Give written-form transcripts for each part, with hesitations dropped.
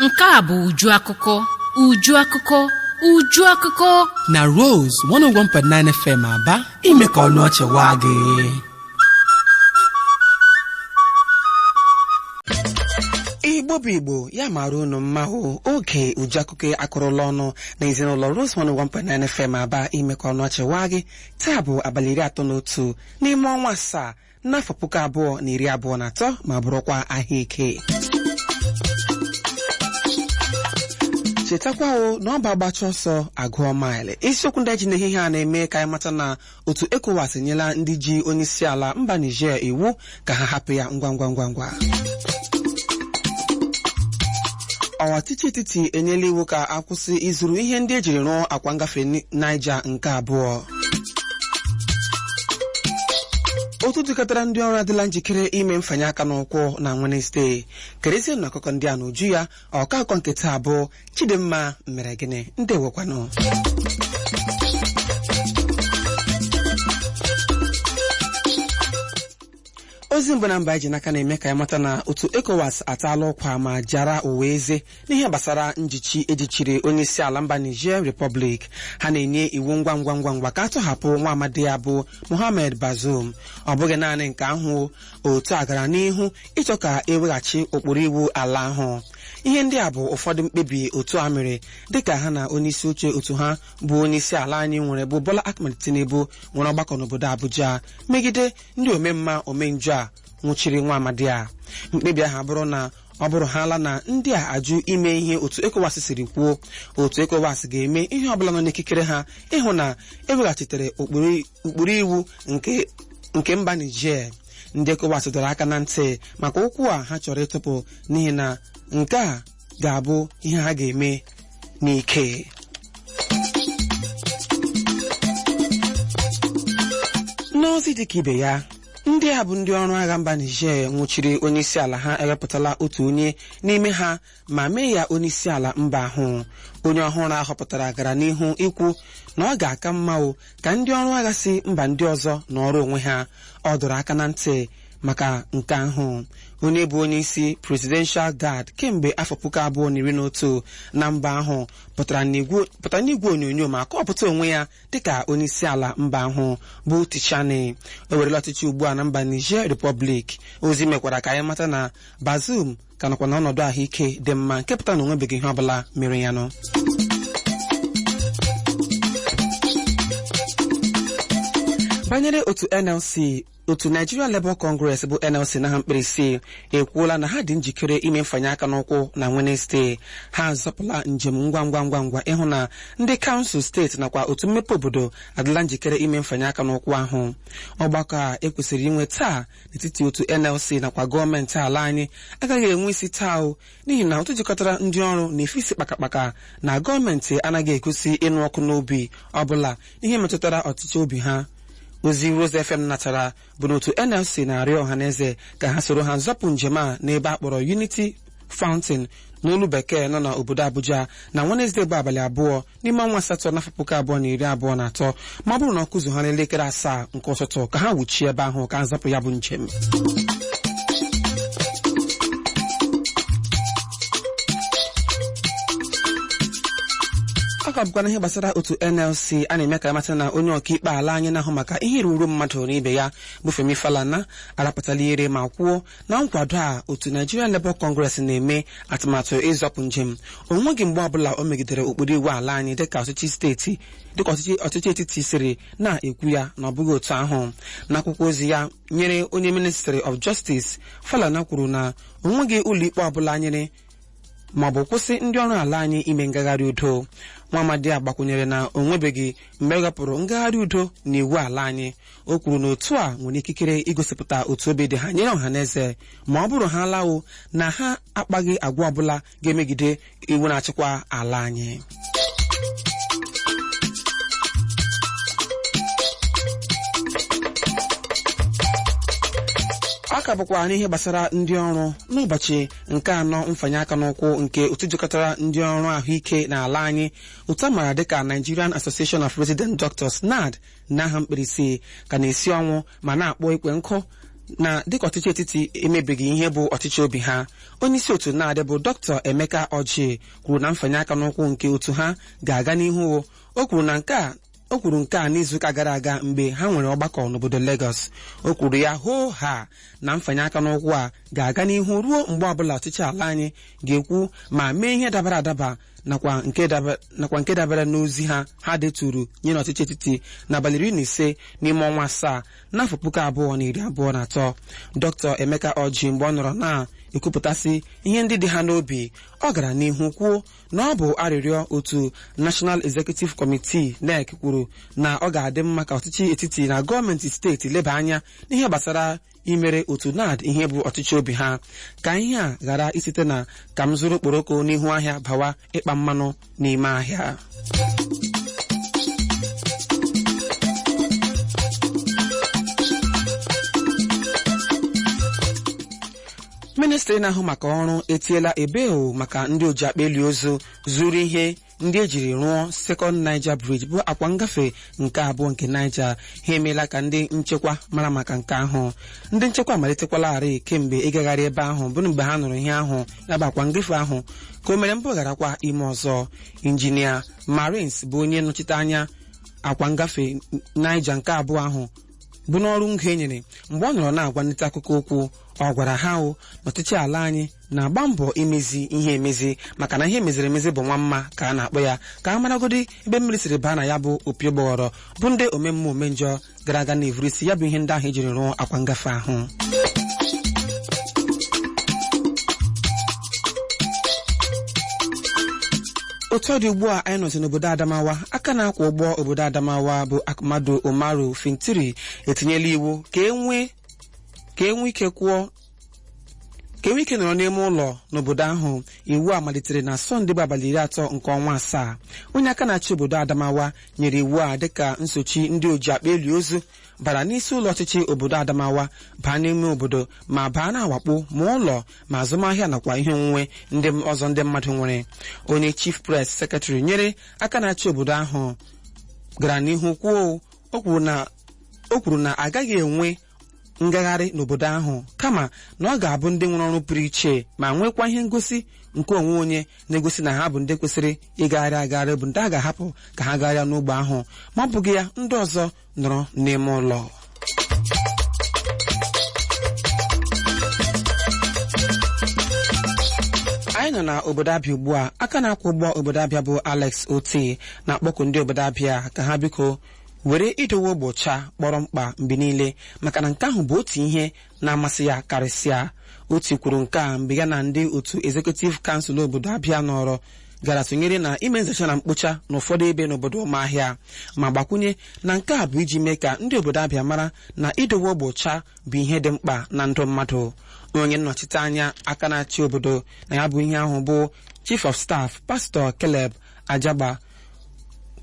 Nke a bụ uju akụkọ, uju akụkọ, uju akụkọ na Rose 101.9 FM Aba, ime ka ọnụ ọchị waa gị. Igbo bụ Igbo, ya mara unu mma hụ oge uju akụkọ akụrụla ọnụ na ezinụlọ Rose 101.9 FM Aba, ime ka ọnụ ọchị waa gị. Taa bụ abalị 31 n'ime ọnwa 7 n'afọ 2023, ma bụrụkwa ahịa Eke. Chetakwa o na ọba agbacha ọsọ agụọ maịlị. Isiokwu ndị ji n'ehihie a na-eme ka anyị mata na otu ECOWAS enyela ndị ji onye isi ala mba Niger iwu ka ha hapụ ya ngwa ngwa ngwa ngwa. Ọchịchị etiti enyela iwu ka akwụsị ịzụrụ ihe ndị ejiri rụọ akwa ngafe Niger nke abụọ. Otu jikọtara ndị ọrụ adịla njikere ime mfanye aka n'ụkwụ na Wenesde. Kerezie na akụkọ ndị a n'uju ya. Ọka akụkọ nke taa bụ Chidimma mere gịnị. Ndewekwanụ. Ozi mbụ na mba anyị ji n'aka na-eme ka ya mata na otu ECOWAS ataala ụkwa ma jara ụwa eze n'ihe gbasara njichi ejichiri onye isi ala mba Niger Republic. Ha na-enye iwu ngwa ngwa ngwa ngwa ka a tọhapụ nwa amadi ya bụ Mohamed Bazoum. Ọ bụghị naanị nke ahụ, otu a gara n'ihu ịchọ ka eweghachi ụkpụrụ iwu ala ahụ. Ihe ndị a bụ ụfọdụ mkpebi otu a mere dịka ha na onyeisi oche otu ha bụ onyeisi ala anyị nwere bụ Bola Ahmed Tinubu nwere ọgbakọ n'obodo Abuja megide ndị omemma omenjọ a nwụchiri nwa amadi a. Mkpebi ahụ abụrụ na ọ bụrụ ha ala na ndị a ajụ ime ihe otu ECOWAS siri kwuo, otu ECOWAS ga-eme ihe ọbụla nọ n'ikikere ha ịhụ na eweghachitere ụkpụrụ iwu nke mba Niger. Ndị ECOWAS dọrọ aka na ntị maka ụkwụ a ha chọrọ ịtụpụ, n'ihi na nke a ga-abụ ihe ha ga-eme n'ike. N'ozi dịka ibe ya, ndị a bụ ndị ọrụ agha mba Niger nwụchiri onyeisi ala ha ewepụtala otu onye n'ime ha ma mee ya onyeisi ala mba ahụ. Onye ọhụrụ a họpụtara gara n'ihu ikwu na ọ ga-aka mma o ka ndị ọrụ agha si mba ndị ọzọ nọrọ onwe ha. Ọ dọrọ aka na ntị maka nke ahụ. Onye bụ onye isi Presidential Guard kemgbe afọ 2011 na mba ahụ pụtara n'igwe onyonyo ma kọpụta onwe ya dịka onye isi ala mba ahụ bụ Tchiani. O werela ọchịchị ugbu a na mba Niger Republic. Ozi mekwara ka anyị mata na Bazoum ka nọkwa n'ọnọdụ ahụike dị mma, nke pụtara na onwebeghị ihe ọbụla mere ya nụ. Banyere otu NLC, otu Nigeria Labour Congress bụ NLC na ha mkpirisi ekwuola na ha dị njikere ime mfanye aka n'ụkwụ na Wednesday. Ha azọpụla njem ngwa ngwa ngwa ngwa ịhụ na ndị kansụl steeti nakwa otu mmepe obodo adịla njikere ime mfanye aka n'ụkwụ ahụ. Ọgbakọ a ekwesịrị inwe taa n'etiti otu NLC nakwa gọọmenti ala anyị agaghị enwe isi taa o, n'ihi na otu jikọtara ndị ọrụ na-efe isi kpakakpaka na gọọmenti anaghị egosi ịnụ ọkụ n'obi ọbụla n'ihe metụtara ọchịchị obi ha. Ozi Rose FM natara bụ n'otu NLC na-arịọ ọhaneze ka ha soro ha nzọpụ njem a n'ebe a kpọrọ Unity Fountain n'olu bekee nọ n'obodo Abuja na Wenesde bụ abalị 2 n'ime ọnwa 8 n'afọ 2023, ma ọ bụrụ na ọ kụzu ha n'elekere 7 nke ụtụtụ ka ha wuchie ebe ahụ ka nzọpụ ya bụ njem. Ọ ka bụkwa ihe gbasara otu NLC a na-eme ka amata na onye ọkaikpe ala anyị na-ahụ maka ihe ruru mmadụ n'ibe ya bụ Femi Falana arapụtala ire ma kwuo na nkwado a otu Nigerian Labour Congress na-eme atụmatụ ịzọpụ njem onweghị mgbe ọbụla o megidere ụkpụrụ iwu ala anyị dịka ọchịchị steeti dịka ọchịchị etiti siri na-ekwu ya na ọ bụghị otu ahụ. N'akwụkwọ ozi ya nyere onye Ministry of Justice, Falana kwuru na onweghị ụlọikpe ọbụla nyere ma ọ bụ kwụsị ndị ọrụ ala anyị ime ngagharị udo. Nwa amadi a gbakwunyere na o nwebeghị mgbe e wepụrụ ngagharị udo na iwu ala anyị. O kwuru na otu a nwere ikikere igosipụta otu obi dị ha nyere ọhaneze ma ọ bụrụ ha lawo na ha akpaghị agwa ọbụla ga-emegide iwu na-achịkwa ala anyị. Ọ ka bụkwa n'ihe gbasara ndị ọrụ. N'ụbọchị nke anọ mfanye aka n'ụkwụ nke otu jikọtara ndị ọrụ ahụike n'ala anyị, otu a maara dịka Nigerian Association of Resident Doctors NARD n'aha mkpirisi, ka na-esi ọnwụ ma na-akpọ ikwe nkụ Na dịka ọchịchị etiti emebeghị ihe bụ ọchịchị obi ha, onyeisi otu NAD bụ Dr. Emeka Ọjị kwuru na mfanye aka n'ụkwụ nke otu ha ga-aga n'ihu. O kwuru na nke a o kwuru nke a n'izuụka gara aga mgbe ha nwere ọgbakọ n'obodo Lagos. O kwuru ya hoo ha na mfanye aka n'ụkwụ a ga-aga n'ihu ruo mgbe ọbụla ọchịchị ala anyị ga-ekwu ma mee ihe dabara adaba nakwa nke dabere n'ozi ha deturu nye n'ọchịchị etiti n'abalị 15 n'ime ọnwa 7 n'afọ 2023. Dr. Emeka Ọjị, mgbe ọ nọrọ na-ekwupụtasị ihe ndị dị ha n'obi, ọ gara n'ihu kwuo na ọ bụ arịrịọ otu National Executive Committee NEC kwuru na ọ ga-adị mma ka ọchịchị etiti na gọọmenti steeti leba anya n'ihe gbasara imere otu NAD ihe bụ ọchịchị obi ha, ka ihe a ghara isite na ka m zụrụ okporoko n'ihu ahịa bawa ịkpa mmanụ n'ime ahịa. Ministri na-ahụ maka ọrụ etiela ebeo maka ndị oji akpa eli ozu zuru ihe ndị ejiri rụọ Second Niger Bridge, bụ akwa ngafe nke abụọ nke Niger. Ha emeela ka ndị nchekwa mara maka nke ahụ. Ndị nchekwa amalitekwala kemgbe ịgagharị ebe ahụ bụ mgbe ha nụrụ ihe ahụ, ya bụ akwa ngafe ahụ ka o mere mbụ gharakwa ime ọzọ. Injinia Marines bụ onye nnọchite anya akwa ngafe Niger nke abụọ ahụ bụ n'ọrụ ngo e nyere. Mgbe ọ nọrọ na-agwa ndị akụkọ okwu, ọ gwara ha o n'ọchịchị ala anyị na-agba mbọ imezi ihe emezi, maka na ihe meziri emezi bụ nwa mma ka a na-akpọ ya, ka a maragodi ebe mmiri siri baa na ya bụ opi ụgbọghọrọ bụ ndị omemme omenjọ gara aga na-evuru isi ya bụ ihe ndị ahụ ejiri rụọ akwa ngafe ahụ. Otu ọ dị, ugbu a anyị nọzi n'obodo Adamawa. Aka na-akwọ ụgbọ obodo Adamawa bụ Ahmadu Umaru Fintiri etinyela iwu ka e nwee ike kwụọ ka enwe ike nọrọ n'ime ụlọ n'obodo ahụ. Iwu a malitere na Sọnde bụ abalị 30 nke ọnwa 7. Onye aka na-achị obodo Adamawa nyere iwu a dịka nsochi ndị oji akpa eli ozu bara n'isi ụlọ ọchịchị obodo Adamawa, baa n'ime obodo ma baa na-awakpo ma ụlọ ma azụmahịa nakwa ihe onwunwe ndị ọzọ ndị mmadụ nwere. Onye chief press secretary nyere aka na-achị obodo ahụ gara n'ihu kwuo, o kwuru na agaghị enwe ngagharị n'obodo ahụ, kama na ọ ga-abụ ndị nwere ọrụ pụrụ iche ma nwekwa ihe ngosi nke onwe onye na-egosi na ha bụ ndị kwesịrị ịgagharị agagharị bụ ndị a ga-ahapụ ka ha gagharịa n'ogbe ahụ, ma ọ bụghị ya ndị ọzọ nọrọ n'ime ụlọ. Anyị nọ na obodo Abịa ugbu a. Aka na-akwụ ụgbọ obodo Abịa bụ Alex Oti na-akpọku ndị obodo Abịa ka ha biko were idowe ogbocha kpọrọ mkpa mgbe niile, maka na nke ahụ bụ otu ihe na-amasị ya karịsịa. Oti kwuru nke a mgbe ya na ndị otu Executive Council obodo Abịa nọrọ gara tụnyere na ime nzacha na mkpocha n'ụfọdụ ebe n'obodo Ụmụahịa, ma gbakwunye na nke a bụ iji mee ka ndị obodo Abịa mara na idowe ogbocha bụ ihe dị mkpa na ndụ mmadụ. Onye nnọchite anya aka na-achị obodo na ya bụ ihe ahụ bụ Chief of Staff Pastọ Caleb Ajagba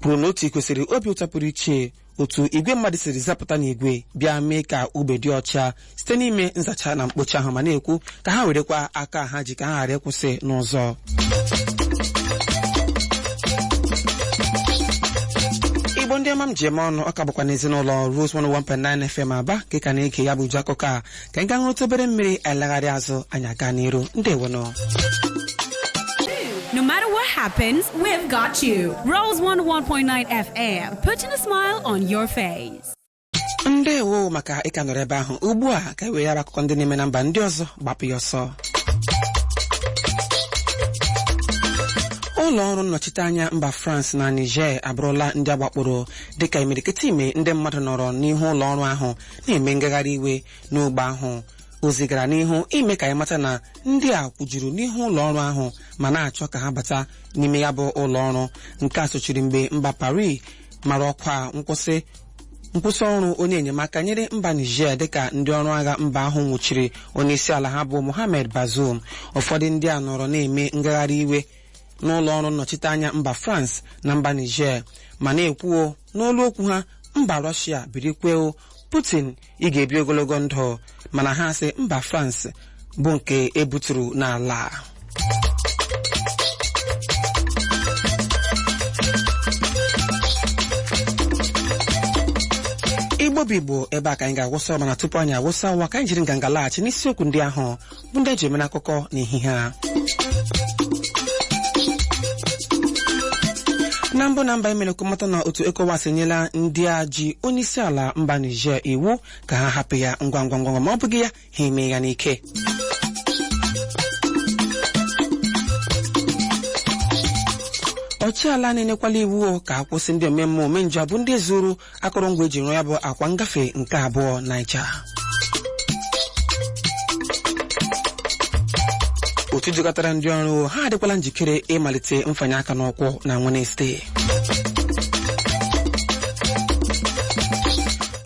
kwuru na otu kwesịrị obi ụtọ pụrụ iche otu igwe mmadụ siri zapụta n'igwe bịa mee ka ugbe dị ọcha site n'ime nzacha na mkpocha ahụ, ma na-ekwu ka ha werekwa aka ha ji ka ha ghara ịkwụsị n'ụzọ. Igbo ndị ọma m ji eme ọnụ, ọka bụkwa n'ezinụlọ Rose 101.9 FM Aba ka ị ka na-ege ya bụ uju akụkọ a. Ka anyị gaa ṅụrụtụ obere mmiri, anyị azụ anyị aga n'iru. Ndewonụ. No matter what happens, we've got you. Rose 101.9 FM, putting a smile on your face. Ndewo maka ịka nọrọ ebe ahụ. Ugbu a ka e were ya bụ akụkọ ndị na-eme na mba ndị ọzọ gbapụ ya ọsọ. Ụlọ ọrụ nnọchiteanya mba France na Niger abụrụla ndị agbakpọrọ dịka imirikiti ime ndị mmadụ nọrọ n'ihu ụlọ ọrụ ahụ na-eme ngagharị iwe n'ogbe ahụ. Ozi gara n'ihu ime ka anyị mata na ndị a kwujuru n'ihu ụlọ ọrụ ahụ ma na-achọ ka ha bata n'ime ya bụ ụlọ ọrụ. Nke a sochiri mgbe mba Paris mara ọkwa nkwụsị ọrụ onye enyemaka nyere mba Niger dịka ndị ọrụ agha mba ahụ nwụchiri onye isi ala ha bụ Mohamed Bazoum. Ụfọdụ ndị a nọrọ na-eme ngagharị iwe n'ụlọ ọrụ nnọchiteanya mba France na mba Niger ma na-ekwuo n'olu okwu ha, mba Russia birikweo, Putin ị ga-ebi ogologo ndụ, mana ha sị mba France bụ nke ebuturu n'ala. Igbo Igbo bụ Igbo, ebe a ka anyị ga-agwụsa, mana tupu anyị agwụsa ụwa, ka anyị jiri nganga laghachi n'isiokwu ndị ahụ bụ ndị eji eme n'akụkọ n'ehihie a. Na mbụ na mba, emere mata na otu ECOWAS enyela ndị a ji onye isi ala mba Niger iwu ka ha hapụ ya ngwa ngwa ngwa, ma ọ bụghị ya ha eme ya n'ike. Ọchịala na-enyekwala iwu ka akwụsị ndị omemme omenjọ bụ ndị zuru akụrụngwa eji rụọ ya bụ akwa ngafe nke abụọ Naija. Otu jikọtara ndị ọrụ ha adịkwala njikere ịmalite mfanye aka n'ụkwụ na Wenesde.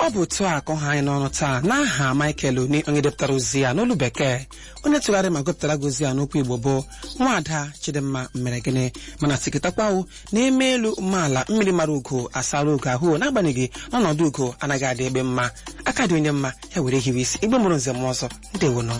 Ọ bụ otu a akọ ha anyị n'ọnụ taa. N'aha Michael Oni, onye depụtara ozi ya n'olu Bekee, onye tụgharị ma gụpụtara gị ozi ya n'okwu Igbo bụ Nwaada Chidimma mere gịnị, mana siketakwawo na-eme elu maala mmiri mara ugo asara ugo ahụ, n'agbanyeghị n'ọnọdụ ugo anaghị adị egbe mma, aka dị onye mma ya were hiwe isi. Igbe mụrụ nze m ọzọ, ndewonụ.